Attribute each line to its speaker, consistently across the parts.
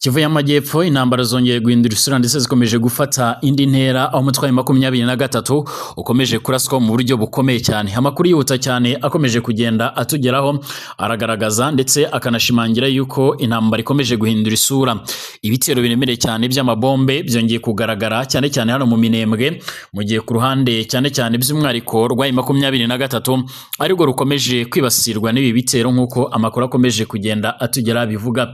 Speaker 1: Kivu y'Amajyepfo, intambara zongeye guhindura isura ndetse zikomeje gufata indi ntera, aho umutwe wa 23 ukomeje kuraswa mu buryo bukomeye cyane. Amakuru yihuta cyane akomeje kugenda atugeraho aragaragaza ndetse akanashimangira yuko intambara ikomeje guhindura isura. Ibitero biremereye cyane by'amabombe byongeye kugaragara cyane cyane hano mu Minembwe, mu gihe ku ruhande cyane cyane by'umwihariko rwa 23 arirwo rukomeje kwibasirwa n'ibi bitero, nk'uko amakuru akomeje kugenda atugera bivuga.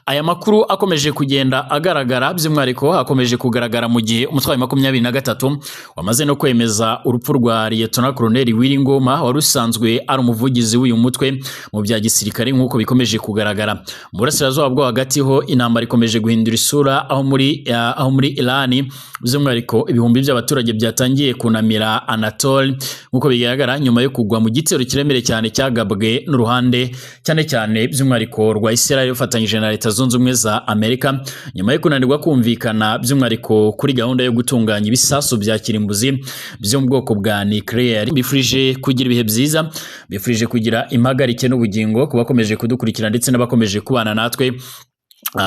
Speaker 1: Aya makuru akomeje kugenda agaragara by'umwihariko akomeje kugaragara mu gihe umutwe wa 23 wamaze no kwemeza urupfu rwa Liyetona Koloneli Willy Ngoma, wari usanzwe ari umuvugizi w'uyu mutwe mu bya gisirikare, nk'uko bikomeje kugaragara. Mu burasirazuba bwo hagati ho intambara ikomeje guhindura isura, aho muri Iran by'umwihariko ibihumbi by'abaturage byatangiye kunamira Anatole, nk'uko bigaragara, nyuma yo kugwa mu gitero kiremereye cyane cyagabwe n'uruhande cyane cyane by'umwihariko rwa Israel rufatanyije na Leta Zunze Ubumwe za Amerika, nyuma yo kunanirwa kumvikana by'umwihariko kuri gahunda yo gutunganya ibisasu bya kirimbuzi byo mu bwoko bwa nuclear. Mbifurije kugira ibihe byiza, mbifurije kugira impagarike n'ubugingo ku bakomeje kudukurikira ndetse n'abakomeje kubana natwe.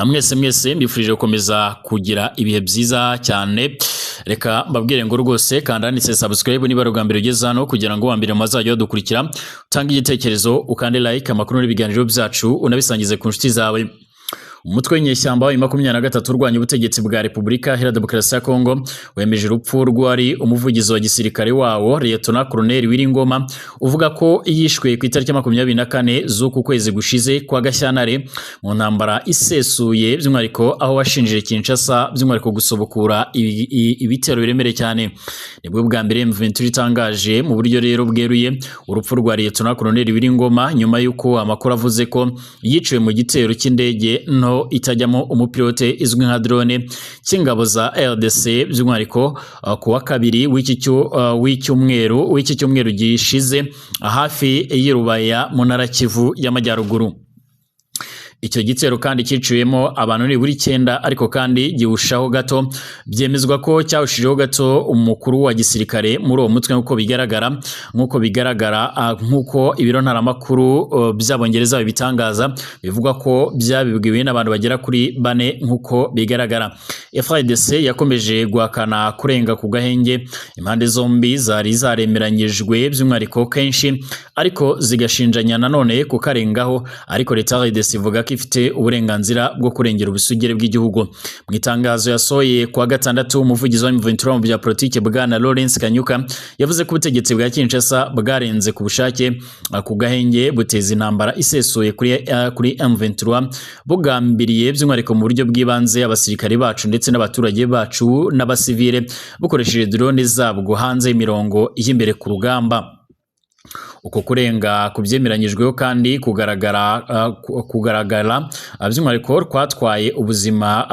Speaker 1: Mwese mwese mbifurije gukomeza kugira ibihe byiza cyane. Reka mbabwire ngo rwose kanda handitse subscribe niba ari ubwa mbere ugeze hano, kugira ngo wa mbere muzajya badukurikira, utange igitekerezo, ukande like, amakuru n'ibiganiro byacu unabisangize ku nshuti zawe. Umutwe w'inyeshyamba wa 23 urwanya ubutegetsi bwa Repubulika Iharanira Demokarasi ya Kongo wemeje urupfu rwari umuvugizi wa gisirikare wawo, Liyetona Koloneli Willy Ngoma, uvuga ko yishwe ku itariki 24 z'uku kwezi gushize kwa Gashyantare mu ntambara isesuye, by'umwihariko aho washinjije Kinshasa by'umwihariko gusubukura ibitero biremereye cyane. Nibwo bwa mbere M23 itangaje mu buryo rero bweruye urupfu rwa Liyetona Koloneli Willy Ngoma, nyuma y'uko amakuru avuze ko yiciwe mu gitero cy'indege nto itajyamo umupilote izwi nka drone cy'ingabo za RDC, by'umwihariko ku wa kabiri w'iki cyumweru gishize hafi y'Irubaya mu ntara Kivu y'Amajyaruguru. Icyo gitero kandi cyiciwemo abantu nibura icyenda, ariko kandi giwushaho gato, byemezwa ko cyawushijeho gato umukuru wa gisirikare muri uwo mutwe, nk'uko bigaragara, nk'uko ibiro ntaramakuru by'Abongereza bibitangaza, bivugwa ko byabibwiwe n'abantu bagera kuri bane. Nk'uko bigaragara, FARDC yakomeje guhakana kurenga ku gahenge impande zombi zari zaremeranyijwe by'umwihariko kenshi, ariko zigashinjanya nanone kukarengaho. Ariko leta ya RDC ivuga ko ifite uburenganzira bwo kurengera ubusugire bw'igihugu. Mu itangazo yasohoye kuwa gatandatu, umuvugizi wa M23 mu bya politike, bwana Lawrence Kanyuka, yavuze ko ubutegetsi bwa Kinshasa bwarenze ku bushake ku gahenge, buteza intambara isesuye kuri M23, bugambiriye by'umwihariko mu buryo bw'ibanze abasirikare bacu ndetse n'abaturage bacu n'abasivile, bukoresheje drone zabwo hanze y'imirongo y'imbere ku rugamba. Uko kurenga ku byemeranyijweho kandi kugaragara by'umwihariko kwatwaye ubuzima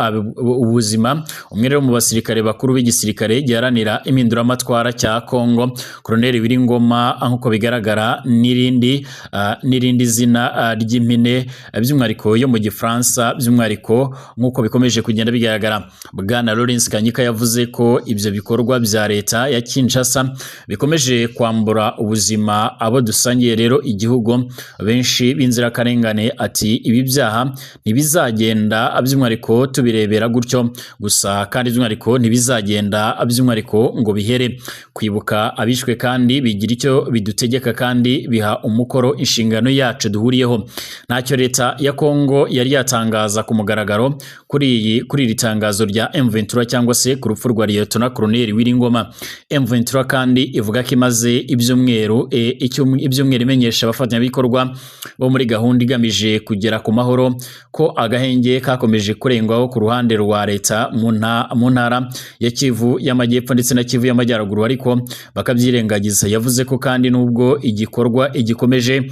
Speaker 1: umwe rero mu basirikare bakuru b'igisirikare giharanira impinduramatwara cya Congo, Colonel Willy Ngoma, nk'uko bigaragara, n'irindi zina ry'impine by'umwihariko yo mu Gifaransa, by'umwihariko nk'uko bikomeje kugenda bigaragara. Bwana Lawrence Kanyuka yavuze ko ibyo bikorwa bya leta ya Kinshasa bikomeje kwambura ubuzima abo dusangiye rero igihugu benshi b'inzirakarengane. Ati: "Ibi byaha ntibizagenda by'umwihariko tubirebera gutyo gusa, kandi by'umwihariko ntibizagenda by'umwihariko ngo bihere. Kwibuka abishwe kandi bigira icyo bidutegeka kandi biha umukoro inshingano yacu duhuriyeho." Ntacyo leta ya Kongo yari yatangaza ku mugaragaro kuri iri tangazo rya M23 cyangwa se ku rupfu rwa Lieutenant Colonel Willy Ngoma. M23 kandi ivuga ko imaze ibyumweru imenyesha abafatanyabikorwa bo muri gahunda igamije kugera ku mahoro ko agahenge kakomeje kurengwaho ku ruhande rwa leta mu ntara ya Kivu y'Amajyepfo ndetse na Kivu y'Amajyaruguru, ariko bakabyirengagiza. Yavuze ko kandi nubwo igikorwa igikomeje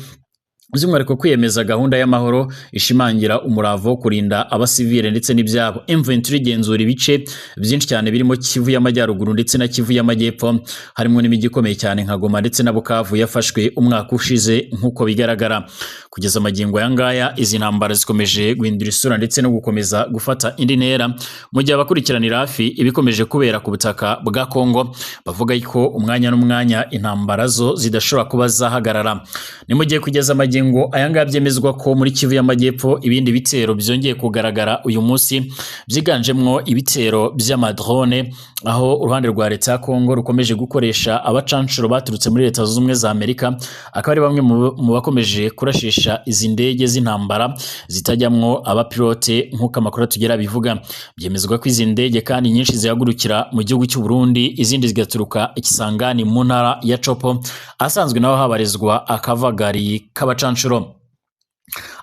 Speaker 1: by'umwihariko kwiyemeza gahunda y'amahoro ishimangira umurava wo kurinda abasivile ndetse n'ibyabo. M23 igenzura ibice byinshi cyane birimo Kivu y'Amajyaruguru ndetse na Kivu y'Amajyepfo, harimo n'imijyi ikomeye cyane nka Goma ndetse na Bukavu yafashwe umwaka ushize. Nk'uko bigaragara, kugeza amagingo aya ngaya izi ntambara zikomeje guhindura isura ndetse no gukomeza gufata indi ntera, mu gihe abakurikiranira hafi ibikomeje kubera ku butaka bwa Kongo bavuga ko umwanya n'umwanya intambara zo zidashobora kuba zahagarara. Ni mu gihe kugeza amagingo Magingo aya ngaya byemezwa ko muri Kivu y'Amajyepfo ibindi bitero byongeye kugaragara uyu munsi, byiganjemwo ibitero by'amadrone, aho uruhande rwa leta ya Kongo rukomeje gukoresha abacanshuro baturutse muri Leta Zunze Ubumwe za Amerika, akaba ari bamwe mu bakomeje kurashisha izi ndege z'intambara zitajyamwo abapilote nk'uko amakuru atugera bivuga. Byemezwa ko izi ndege kandi nyinshi zihagurukira mu gihugu cy'u Burundi, izindi zigaturuka i Kisangani mu ntara ya Copo, ahasanzwe naho habarizwa akavagari k'abacanshuro.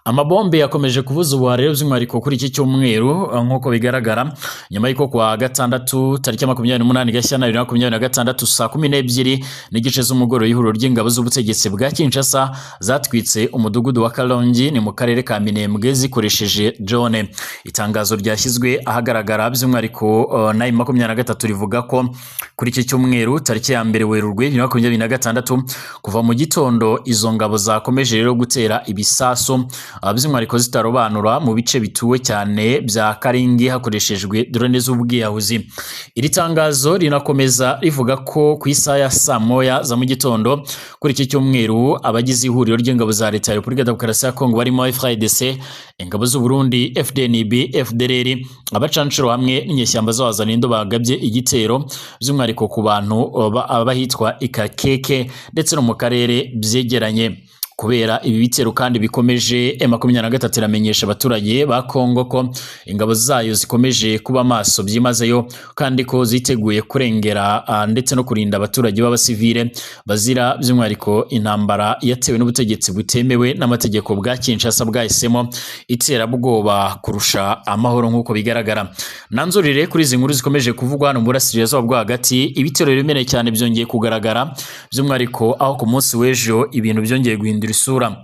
Speaker 1: Amabombe yakomeje kuvuza ubuhara rero by'umwihariko kuri iki cyumweru, nk'uko bigaragara nyuma y'uko kuwa gatandatu tariki ya 28 Gashyantare 2026 saa 12:30 z'umugoroba ihuriro ry'ingabo z'ubutegetsi bwa Kinshasa zatwitse umudugudu wa Kalongi ni mu karere ka Minembwe zikoresheje drone. Itangazo ryashyizwe ahagaragara by'umwihariko na 23 rivuga ko kuri iki cyumweru tariki ya 1 Werurwe 2026 kuva mu gitondo izo ngabo zakomeje rero gutera ibisasu by'umwihariko zitarobanura mu bice bituwe cyane bya Karingi hakoreshejwe drone z'ubwiyahuzi. Iri tangazo rinakomeza rivuga ko ku isaha ya saa moya za mu gitondo kuri iki cyumweru abagize ihuriro ry'ingabo za leta ya Repubulika Demokarasi ya Kongo barimo FARDC, ingabo z'u Burundi, FDNB, FDLR, abacanshuro hamwe n'inyeshyamba z'abazanindo bagabye igitero by'umwihariko ku bantu abahitwa Ikakeke ndetse no mu karere byegeranye. Kubera ibi bitero kandi bikomeje, M23 iramenyesha abaturage ba Kongo ko ingabo zayo zikomeje kuba maso byimazeyo kandi ko ziteguye kurengera ndetse no kurinda abaturage b'abasivile bazira by'umwihariko intambara yatewe n'ubutegetsi butemewe n'amategeko bwa Kinshasa bwahisemo iterabwoba kurusha amahoro nk'uko bigaragara. Nanzurire kuri izi nkuru zikomeje kuvugwa hano mu burasirazuba bwo hagati, ibitero biremereye cyane byongeye kugaragara by'umwihariko aho ku munsi w'ejo ibintu byongeye guhindura isura.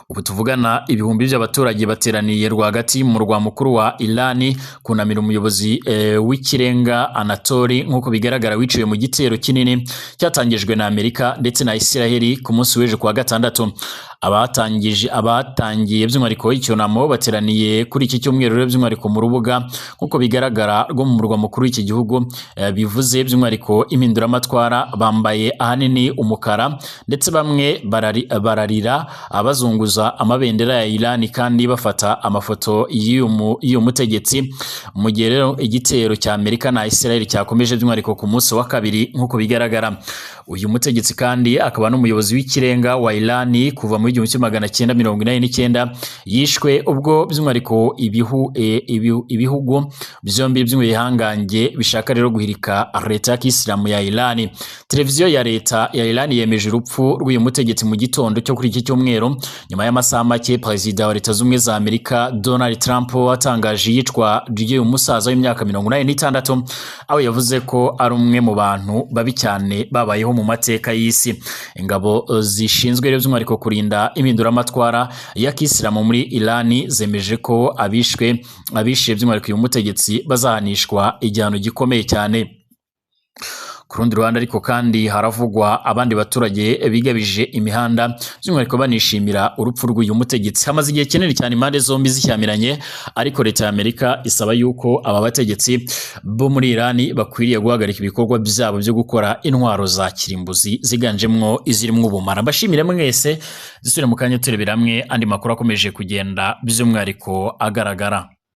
Speaker 1: Ubu tuvugana ibihumbi by'abaturage bateraniye rwagati mu murwa mukuru wa Irani kunamira umuyobozi w'ikirenga Anatoli nk'uko bigaragara wiciwe mu gitero kinini cyatangijwe na Amerika ndetse na Isiraheli ku munsi w'ejo kuwa gatandatu. Abatangiye by'umwihariko icyunamo bateraniye kuri iki cyumweru rero by'umwihariko mu rubuga nk'uko bigaragara rwo mu murwa mukuru w'iki gihugu, bivuze by'umwihariko impinduramatwara, bambaye ahanini umukara ndetse bamwe bararira abazunguza amabendera ya Iran kandi bafata amafoto y'uyu mutegetsi. Mu gihe rero igitero cya Amerika na Israel cyakomeje by'umwihariko ku munsi wa kabiri nk'uko bigaragara. Uyu mutegetsi kandi akaba n'umuyobozi w'ikirenga wa Iran kuva mu 1989 yishwe ubwo by'umwihariko ibihugu byombi by'ibihangange bishaka rero guhirika leta ya Kisilamu ya Iran. Televiziyo ya leta ya Iran yemeje urupfu rw'uyu mutegetsi mu gitondo cyo kuri iki cyumweru nyuma y'amasaha make perezida wa Leta Zunze za Amerika Donald Trump watangaje iyicwa ry'uyu musaza w'imyaka 86, aho yavuze ko ari umwe mu bantu babi cyane babayeho mu mateka y'isi. Ingabo zishinzwe rero by'umwihariko kurinda impinduramatwara ya Kisilamu muri Iran zemeje ko abishe by'umwihariko uyu mutegetsi bazahanishwa igihano gikomeye cyane. Ku rundi ruhande ariko kandi haravugwa abandi baturage bigabije imihanda by'umwihariko banishimira urupfu rw'uyu mutegetsi. Hamaze igihe kinini cyane impande zombi zishyamiranye, ariko leta ya Amerika isaba yuko aba bategetsi bo muri Iran bakwiriye guhagarika ibikorwa byabo byo gukora intwaro za kirimbuzi ziganjemwo izirimo ubumara. Mbashimire mwese, dusubire mu kanya turebera hamwe andi makuru akomeje kugenda by'umwihariko agaragara.